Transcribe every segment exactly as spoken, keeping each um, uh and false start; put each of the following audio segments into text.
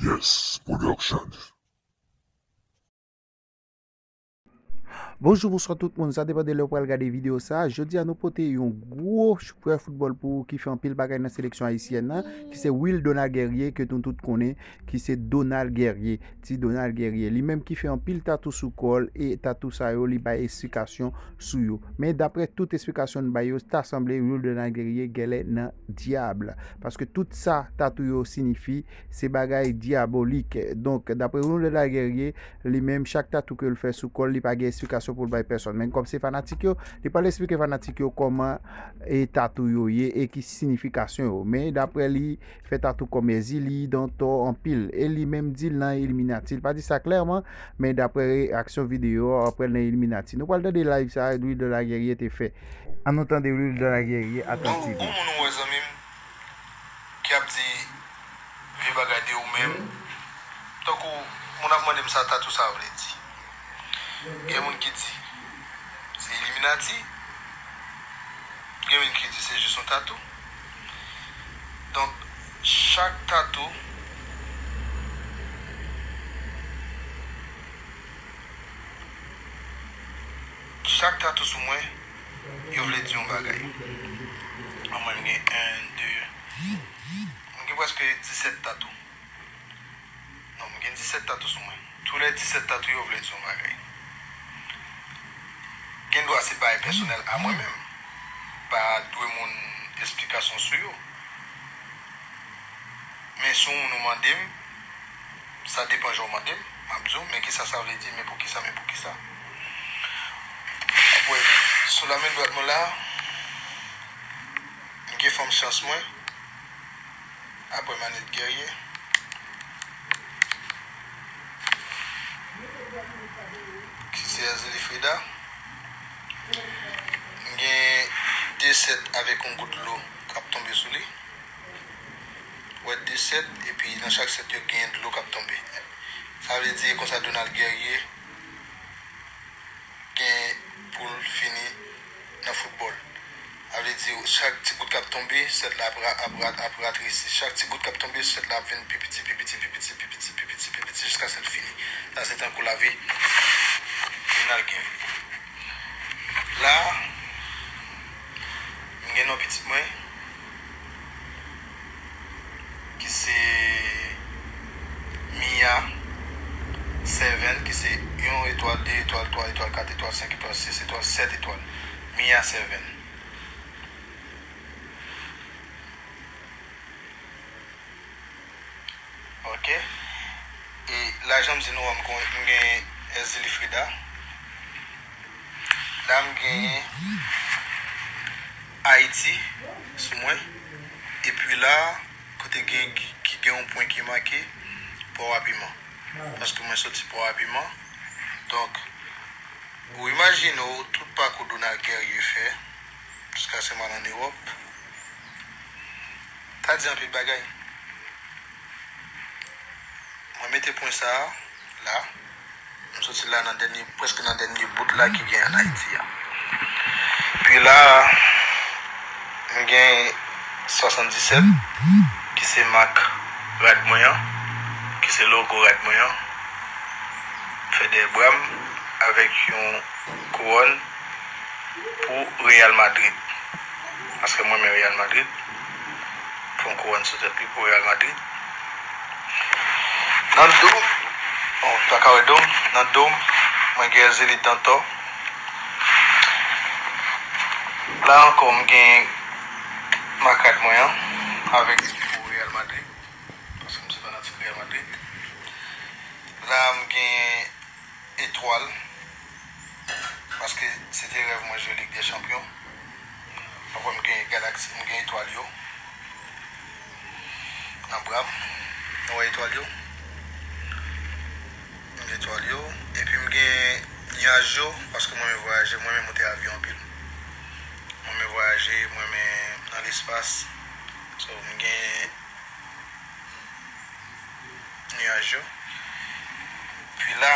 Yes Production. Bonjou, bonswa tout moun, sa depann de lè w pral gade videyo sa. Jodi a nou pote yon gwo jwè foutbòl pou ou ki fè anpil bagay nan seleksyon ayisyèn nan, ki se Will Donald Guerrier, ke nou tout konnen, ki se Donald Guerrier, ti Donald Guerrier. Li menm ki fè anpil tatou sou kò l, e tatou sa yo, li bay esplikasyon sou yo. Men daprè tout esplikasyon n bay yo, ta sanble Will Donald Guerrier genlè nan dyab. Paske tout sa tatou yo siyifi, se bagay dyabolik. Donk, daprè Will Donald Guerrier, li menm, chak tatou ke l fè sou kò l, li pa gen esplikasyon pou l bay pèsonn. Men kòm se fanatik yo, li pral esplike fanatik yo kòman e tatou yo ye e ki siyifikasyon yo. Men daprè li, fè tatou kòm Èzili, Dantò, anpil. E li menm di l nan Illuminati. Li pa di sa klèman, men daprè reyaksyon videyo, apre l nan Illuminati. Nou pral tande live sa Will Donald Guerrier te fè. Ann nou tande Will Donald Guerrier atantivman. Gon moun ou wè, zanmi m, ki ap di vye bagay de ou menm. Tankou moun ap mande m sa tatou sa vle di. Gen moun ki di se Illuminati, gen moun ki di se jis yon tatou. Donk, chak tatou, chak tatou sou mwen, yo vle di yon bagay. An mwen, m gen en, de, m gen prèske disèt tatou. Non, m gen disèt tatou sou mwen. Tou lè disèt tatou yo vle di yon bagay. Gen dwa se bagay pèsonèl a mwen menm. Pa dwe moun esplikasyon sou yo. Men si yon moun ou mande m, sa depan jan w mande m, m ap di w, men kisa sa vle di, men poukisa, men poukisa. Apre, sou lamen dwat mwen la, m gen fanm chans mwen, apre Manette Guerrier, ki se Èzili Freda. M gen de sèt avèk yon gout dlo k ap tonbe sou li. Wè, de sèt, epi nan chak sèt yo gen dlo k ap tonbe. Sa vle di, e konsa Donald Guerrier gen pou l fini nan foutbòl. Sa vle di, chak ti gout k ap tonbe, sèt la ap ra-, ap ra-, ap ratresi. Chak ti gout k ap tonbe, sèt la ap vin pi piti, pi piti, pi piti, pi piti, pi piti, pi piti, jiskaske l fini. Sa se tankou lavi Donald Guerrier. La, m gen non pitit mwen, ki se Mia Seven, ki se yon etwal, de etwal, twa etwal, kat etwal, senk etwal, sis etwal, sèt etwal. Mia Seven. Ok. E la, jan m di nou an, m kon-, m gen Èzili Freda. La, m genyen Ayiti sou mwen. Epi la, kote gen, ki gen yon pwen ki make Pòrapiman. Paske mwen soti Pòrapiman. Donk, ou imajine w tout pakou Donald Guerrier fè jiskaske m al ann Ewòp. Ta di anpil bagay. Mwen mete pwen sa a la. M soti la nan dènye, prèske nan dènye bout la ki gen ann Ayiti a. Pi la, m gen swasanndisèt, ki se mak rad mwen an, ki se logo rad mwen an. Fè dèyè bra m avèk yon kouwòn pou Real Madrid. Paske mwen renmen Real Madrid. Fè yon kouwòn sou tèt li pou Real Madrid. Nan do m, oh, m pa ka wè do m. Nan do m, mwen gen Èzili Dantò. La ankò, m gen mak rad mwen an, avèk pou Real Madrid. Paske m se fanatik Real Madrid. La, m gen etwal, paske se te rèv mwen jwe Lig dè Chanpyon. Ankò, m gen galaksi, m gen etwal yo nan bra m. Nou wè etwal yo? M gen etwal yo. Epi m gen nyaj yo, paske mwen renmen vwayaje, mwen renmen moute avyon anpil. Mwen renmen vwayaje, mwen renmen nan lespas. So, m gen nyaj yo. Pi la,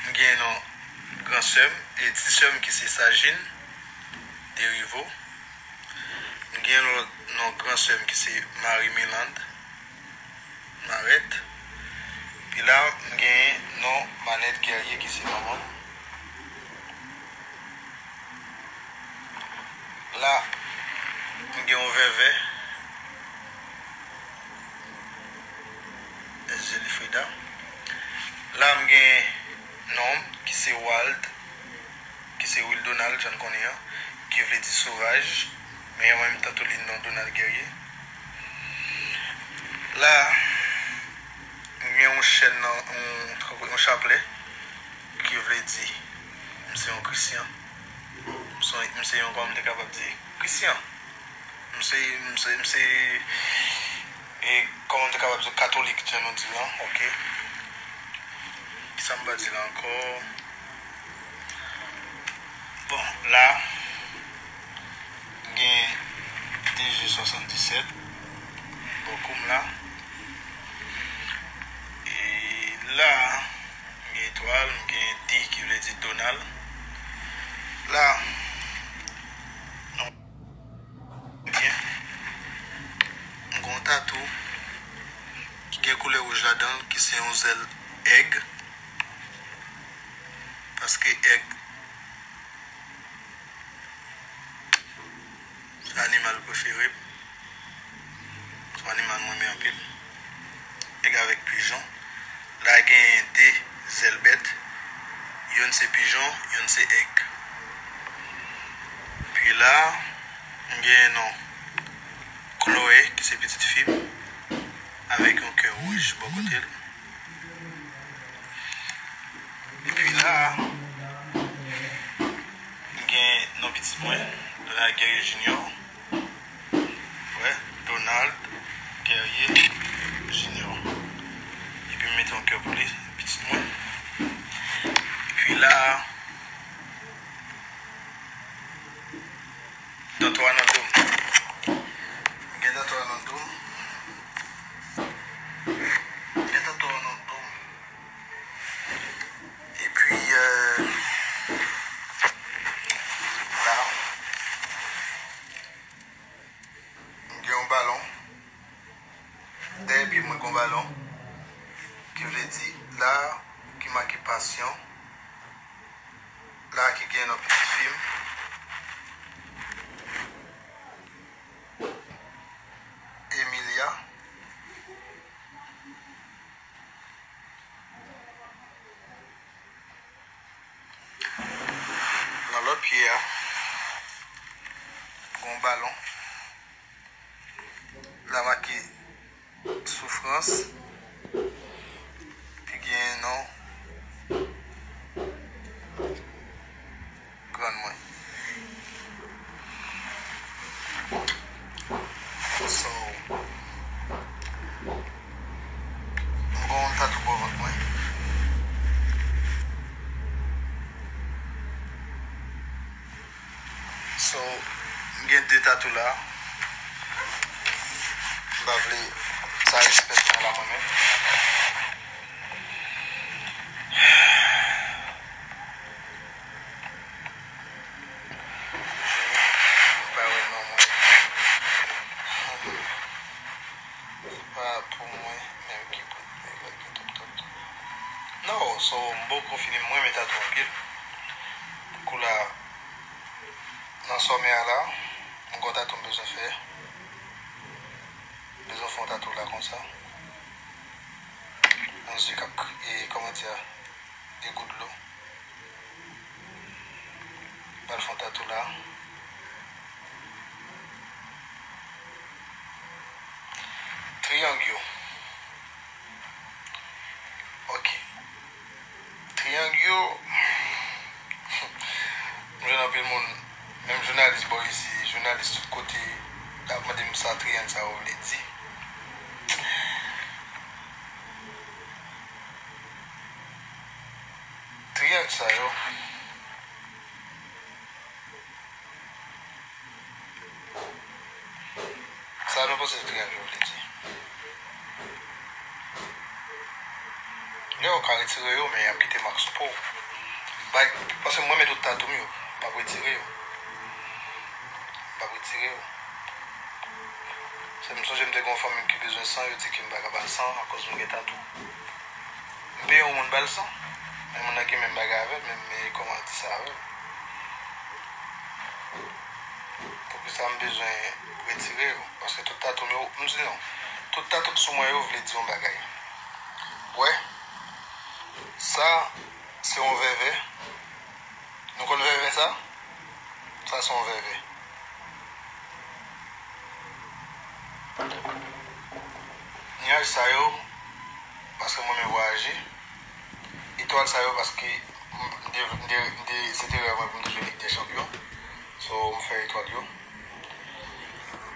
m gen non gran sè m e ti sè m ki se Sajin Derivo. Gen lòt non gran sè m ki se Marie Milande Marette. Pi la, m gen non Manette Guerrier ki se manman m. La, m gen yon vèvè, Zelifrida. La, m gen non m ki se Wald, ki se Will Donald, jan n konnen an, ki vle di sovaj, men an menm tan tou li non Donald Guerrier. La, m gen yon chèn nan, yon, yon chaplè, ki vle di, m se yon Krisyan. M se, m se yon, kòman m te kapab di, Krisyan. M se, m se, m se, e, kòman m te kapab di, katolik, jan nou di lan, ok. Kisa m pa di la ankò? Bon, la, m gen D G swasanndisèt bò kou m la. E la, m gen etwal, m gen D ki vle di Donald. La, non, byen, m gen yon tatou ki gen koulè wouj ladan l, ki se yon zèl èg. Paske èg se animal prefere m. Se yon animal mwen renmen anpil. Èg avèk pijon. La genyen de zèl bèt. Youn se pijon, youn se èg. Pi la, m genyen non Chloé, ki se pitit fi m, avèk yon kè wouj bò kote l. Epi la, m gen non pitit mwen, Donald Guerrier Junior. Wè, Donald Guerrier Junior. Epi m mete yon kè pou li, pitit mwen. Epi la, Tatwa nan do m. M gen tatwa nan do m. M gen tatwa nan do m. Epi, euh, la, m gen yon balon. Dèyè pye mwen gen yon balon. Ki vle di la, ki make pasyon. La ki gen non pitit fi m, Emilia. Nan lòt pye a, gen yon balon. La make soufrans, ki gen non grann mwen. So, m gen yon tatou bò vant mwen. So, m gen de tatou la. M pa vle sa respè la mwen menm. M pa wè non mwen. Se pa pou mwen menm ki pou t gen tout, tout. Non, so, m poko fini, m renmen tatou anpil. Kou la, nan sòmè a la, m gon tatou m bezwen fè. Bezwen fè yon tatou la konsa. Yon zye k ap, e, kòman di a? De gout dlo. Pral fè yon tatou la. Triyang yo. Ok. Triyang yo. M jwenn anpil moun, menm jounalis bò isi, jounalis tout kote, y ap mande m sa triyang sa yo vle di. Triyang sa yo, sa nou panse triyang yo vle di? Lè w ka retire yo, men y ap kite mak sou po w. Bay, paske mwen mete tout tatou m yo, m p ap retire yo. M p ap retire yo. Se m sonje m te gen yon fanmi m ki bezwen san, yo di ke m pa ka ba l san akoz m gen tatou. M peye yon moun ba l san, men moun nan gen menm bagay avè m, men m kòman di sa avè l. Poukisa m bezwen retire yo? Paske tout tatou m yo, m di non. Tout tatou k sou mwen yo vle di yon bagay. Wè, sa, se yon vèvè. Nou konn vèvè sa? Sa se yon vèvè. Nyaj sa yo, paske mwen renmen vwayaje. Etwal sa yo, paske m, m te, m te, m te, se te rèv mwen pou m te jwe Lig dè Chanpyon. So, m fè etwal yo.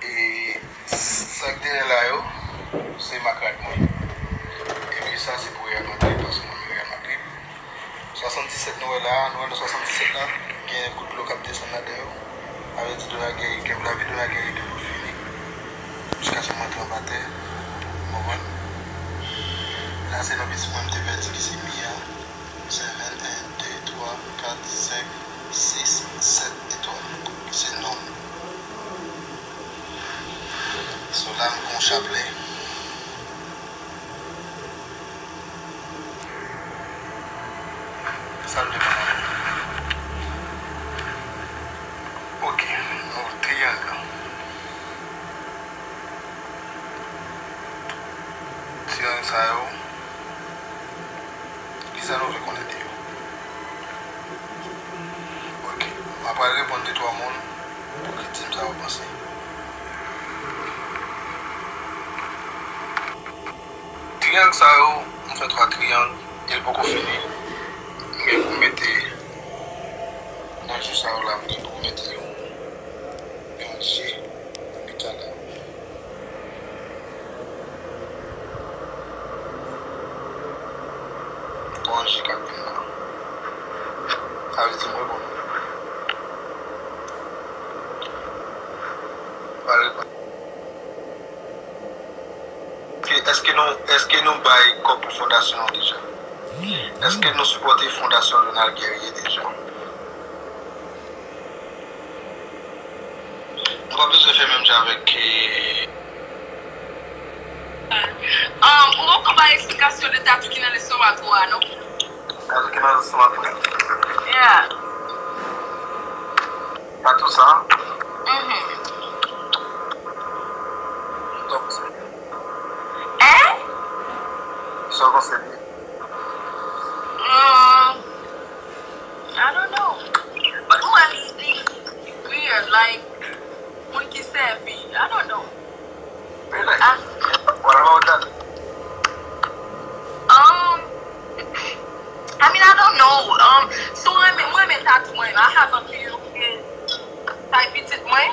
E sa k dèyè la yo, se mak rad mwen. Epi sa se pou Real Madrid, paske mwen renmen Real Madrid. Swasanndisèt nou wè la, nou wè nan swasanndisèt la, gen kout dlo k ap desann ladan yo. Sa vle di Dona Guerri, gen lavi Dona Guerri gen pou fini. Jiskaske m rantre anba tè, w konprann? La se nan pitit mwen m te pèdi ki se Mia. Seven, en, de, twa, kat, senk, sis, sèt etwal. Se non m. So la m gen yon chaplè. Sa l depann avè m. Ok, nou triyang. Triyang sa yo, kisa nou vle konnen de yo? Ok, m ap al reponn de twa moun pou ki di m sa yo panse. Triyang sa yo, m fè twa triyang, e l poko fini. M gen pou mete nan jou sa yo la, m gen pou mete yon, yon je, pi talè. Bon, je k ap vin la. Sa vle di mwen bon. Pale pa. Ke, èske nou, èske nou bay kòb pou fondasyon an deja? Èske nou sipòte fondasyon Donald Guerrier deja? Nou pa bezwen fè menm jan avèk, eh, Um, ou poko bay eksplikasyon de tatou ki nan lestomak ou a, non? Tatou ki nan lestomak mwen? Yeah. Tatou sa? Mhm. Donk, hein? Sa w panse li? Um, I don't know. But mwen, li, li, li weird, like, moun ki sèvi, I don't know. Really? Ah. What about that? Um, I mean, I don't know. Um, so mwen renmen, mwen renmen tatou mwen. I have a few, okay. Sa e pitit mwen.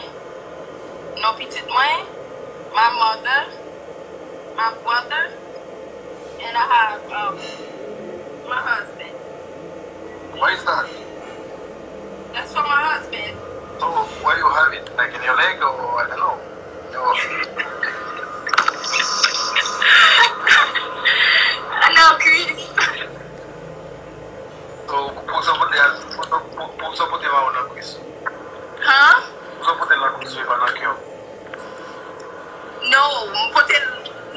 Non pitit mwen. My mother. My brother. And I have, um, my husband. What is that? That's for my husband. So, why you have it? Like in your leg or, I don't know? Your... Nan kwis. So, pou sa pote, pou sa, pou, pou sa pote mawon nan kwis. Huh? Pou sa pote nan kwis, men pa nan kè w. No, m pote l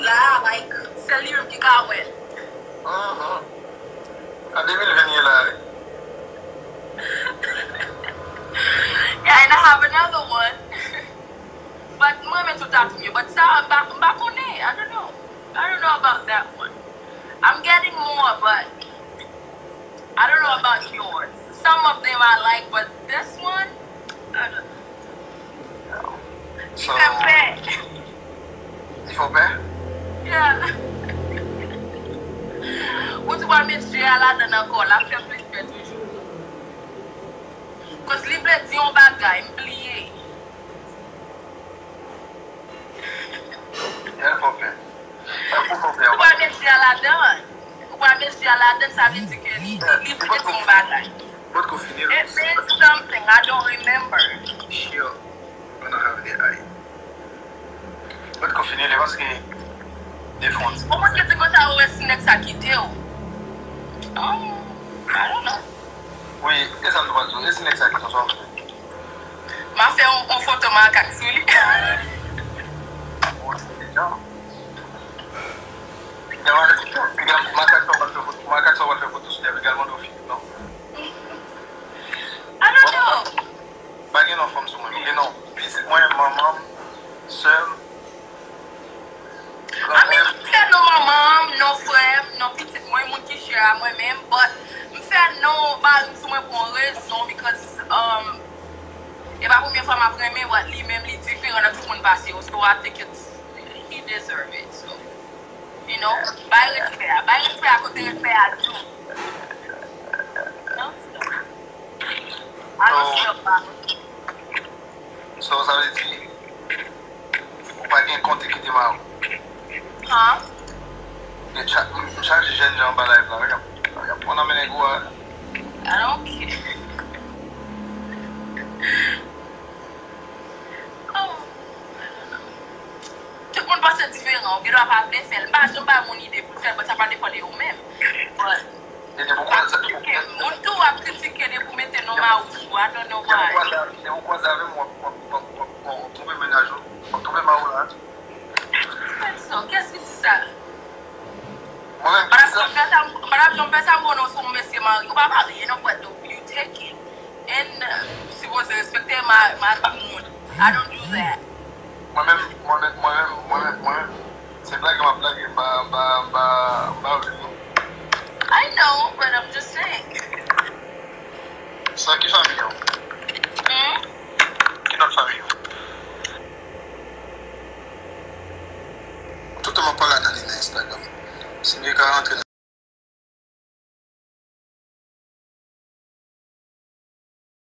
la, like, sèl li menm ki ka wè l. Mhm. An de mil ven ye la, wi. Yeah, and I have another one. But mwen renmen tout tatou m yo, but sa, m pa, m pa konnen. I don't know. I don't know about that one. I'm getting more, but I don't know about yours. Some of them I like, but this one, I don't know. Li fè m pè. Li fè w pè? Yeah. Ou di w pral met je a ladan l ankò, l ap fè m plis pè toujou. Cause li vle di yon bagay, m bliye. L fè w pè. Ou pral met je a ladan. Ou pral met je a ladan, sa vle di ke li, li, li vle di yon bagay. It means something, I don't remember. Sure. Gonna have the eye. Mwen t konfini li paske defon. Bon, mwen te di konsa, ou wè si nèg sa kite w. Oh, I don't know. Wi, e sa m t ap di w, e si nèg sa kite w, sa w ap fè? M ap fè yon, yon foto makak sou li. Ou Non. Piga, piga, makak sa w pral fè foto, makak sa w pral fè foto sou li, piga l mande w Filip, non? I don't know. Pa gen non fanm sou mwen, gen non pitit mwen, manman m, sè m, I mean, m fè non manman m, non frè m, non pitit mwen, moun ki chè a mwen menm, but m fè non mari m sou mwen pou yon rezon, because um, e pa premye fwa m ap renmen, but li menm li diferan nan tout moun pase yo, so I think it's, he deserve it, so, you know, bay respè a, bay respè a kote respè a due. Non, I don't feel bad. So, sa vle di, ou pa gen kont ki te mal. Huh? Gen cha- m chaje jèn jan anba live la, regarde. Regarde, on a mené gwa. I don't care. Oh, I don't know. Tout moun panse diferan, ou gen dwa pa vle fè l. M pa janm bay moun ide pou l fè l, but sa pa depann de ou menm. But E depi ou kwaze, kritike, moun tou ap kritike depi ou mete non mari w sou, I don't know depi ou why. Kwaze, depi ou kwaze avè m, w ap, w ap, w ap, w ap, w ap, w ap twouve mennaj ou, w ap twouve mari w la. Pèsonn, kiyès ki di sa? Mwen menm Madam ki di sa. Jean-Pierre sa, Madam Jean-Pierre sa, bon, non, se yon mesye marye, ou pa marye, non, but you take it. And uh, sipoze respekte ma, ma moun. I don't do that. Mwen menm, mwen menm, mwen menm, mwen menm, mwen menm, se blage m ap blage, m pa, m pa, m pa, m pa vle non. I know, but I'm just saying. Sa ki fanmi an?